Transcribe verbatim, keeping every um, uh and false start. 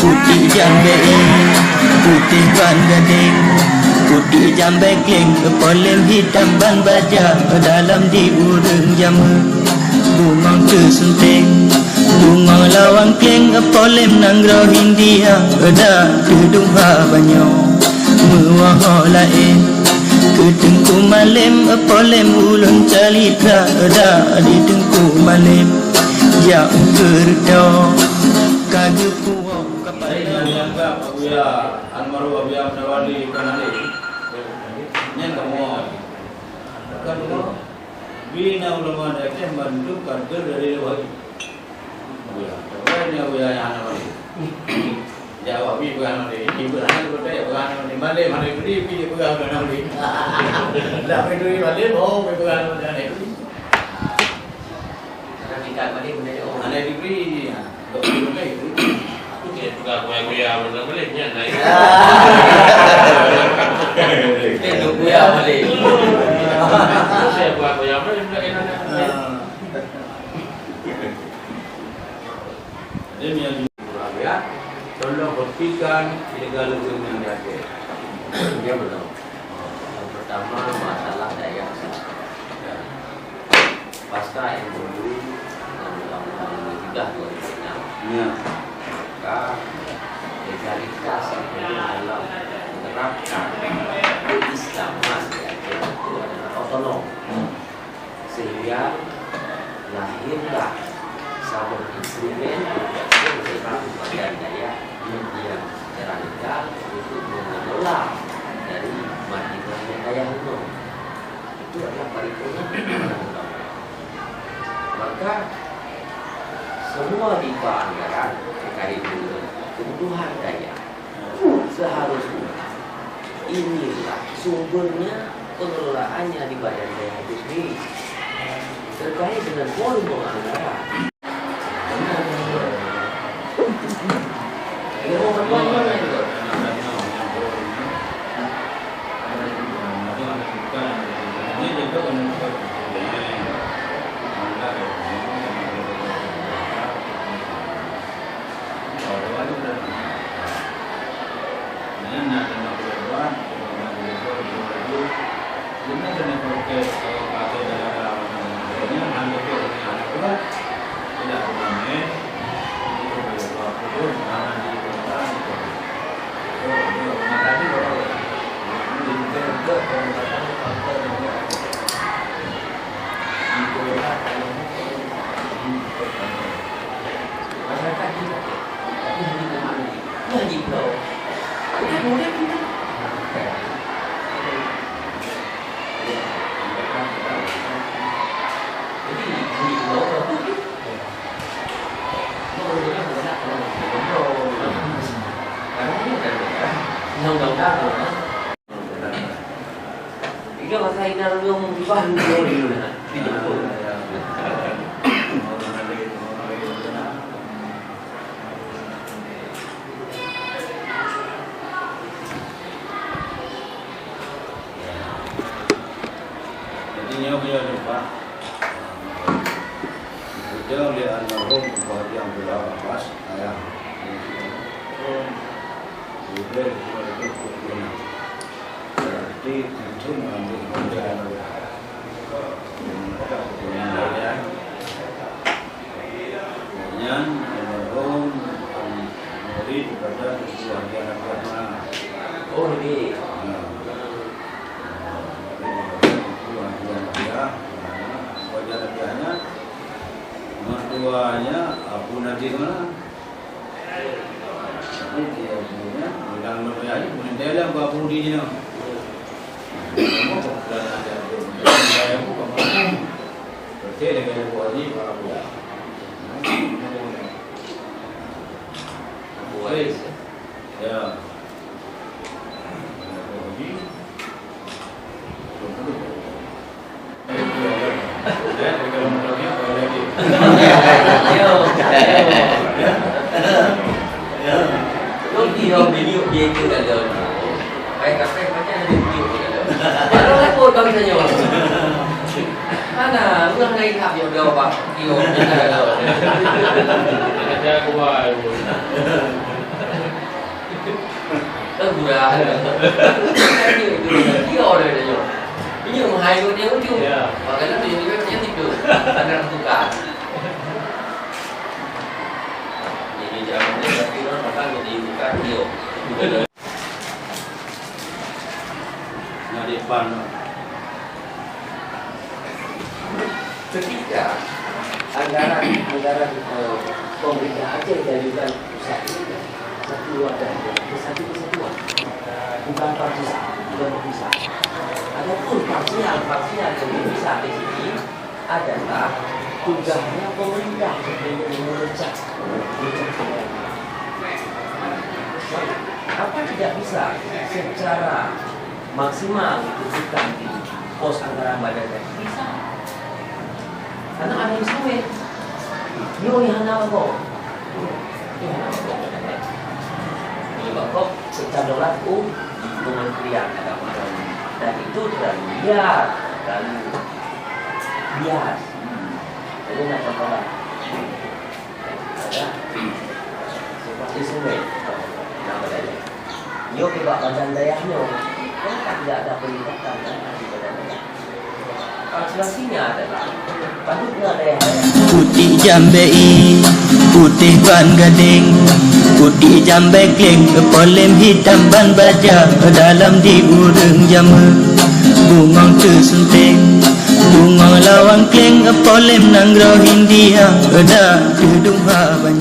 Putéh jambèe, putéh ban gadeng, putéh jambèe kleng, polem hitam ban baja, dalam di ureueng jameun. Bungong teusunteng, bungong lawang kleng, polem nanggroe India, da teuduek ha banyoe. Meuwoe ho laén, keu Teungku Malém, polem ulôn calitra, da di Teungku Malém. Jak u keureutoe, ka geupuwoe. Saya yang dianggap Abuya Anwarul Abuya Mendawali bukan ahli. Nyan kamu. Bukan itu. Bina ulama Aceh mandum kader dari luar. Abuya. Bukan ini Abuya yang hana wali. Ya, Wahabi bukan ahli. Ini bukan ahli, bukan ahli, bukan ahli. Malém, Malém, Malém, Malém, bukan ahli. Dah, Malém, Malém, oh, bukan ahli. Karena tingkat Malém, Malém, oh. Malém degree, ya. Doktor Malém itu. Aku tidak suka kuya-kuya, benar Malém, ya, nah, ya. Itu kuya Malém. Saya kuya-kuya Malém, tak enak, tak enak. Ah. Jadi, yang ya, tolong hentikan illegal logging yang di Aceh. Ya, betul. Yang pertama, masalah daya sasaran. Ya. Pasca M O U dan Undang-Undang Nomor tiga dua ribu enam, ya, maka legalitas dalam menerapkan keislaman di Aceh itu adalah otonom. Hmm. Sehingga lahirlah saboh instrumen untuk badan daya yang secara legal untuk mengelola dari marginalnya daya runoe. Itu adalah paripurna. Maka semua dipa anggaran terkait dengan kebutuhan daya seharusnya inilah sumbernya pengelolaannya di badan daya itu sendiri terkait dengan volume anggaran. Jadi, nyoe beliau lupa. Dipeudong lé almarhum Bupati Abdullah Abbas, ayah. Berarti mungkin ambil kerja. Nyan almarhum murid daripada Teungku Haji Hanafi Ahmad. Oh, lagi. Nah. Teungku Haji Hanafi Ahmad. Teungku Haji Hanafi Ahmad. Mertuanya Abu Najih mana? Jadi dia punya, bilang mertuanya, kemudian dia bilang Abu di sini. Kamu kok bilang ada Abu? Saya bukan Abu. Betul dengan Abu Haji, Pak Abu. Abu Haji. Ya. Abu Haji. Ya, ada. Dia orang dia. Ini yang hai dia ujung. Ya. Makanya dia ni dia tidur. Ada tukar. Jadi jangan dia tapi orang makan jadi tukar dia. Nah, di depan. Ketika anggaran, anggaran, eh, pemerintah Aceh diajukan pusat ini, satu wadah, satu kesatuan, bukan parsial, bukan berpisah. Adapun parsial, parsial yang berpisah di sini adalah tugasnya pemerintah untuk memecah, memecah. Apa tidak bisa secara maksimal ditunjukkan di pos anggaran badan desa? Bisa. Karena ada yang sawit. Yo, yang hana apa? Yang hana apa? Ini bakok secara dolar u Kementerian Agama. Dan itu terlalu liar, terlalu bias. Jadi nak contoh lah. Ada seperti sungai. Nama daya. Yo keu bak badan dayah nyoe, kan tidak ada peningkatan kan di badan dayah. Kalkulasinya adalah padubna dayah-dayah. Putéh jambé i, putéh ban gadéng, putéh jambé kléng, polém hitam ban baja, dalam di ureueng jameun. Bungong teusunténg, bungong lawang kléng, polém nanggroe India, dak teuduha ban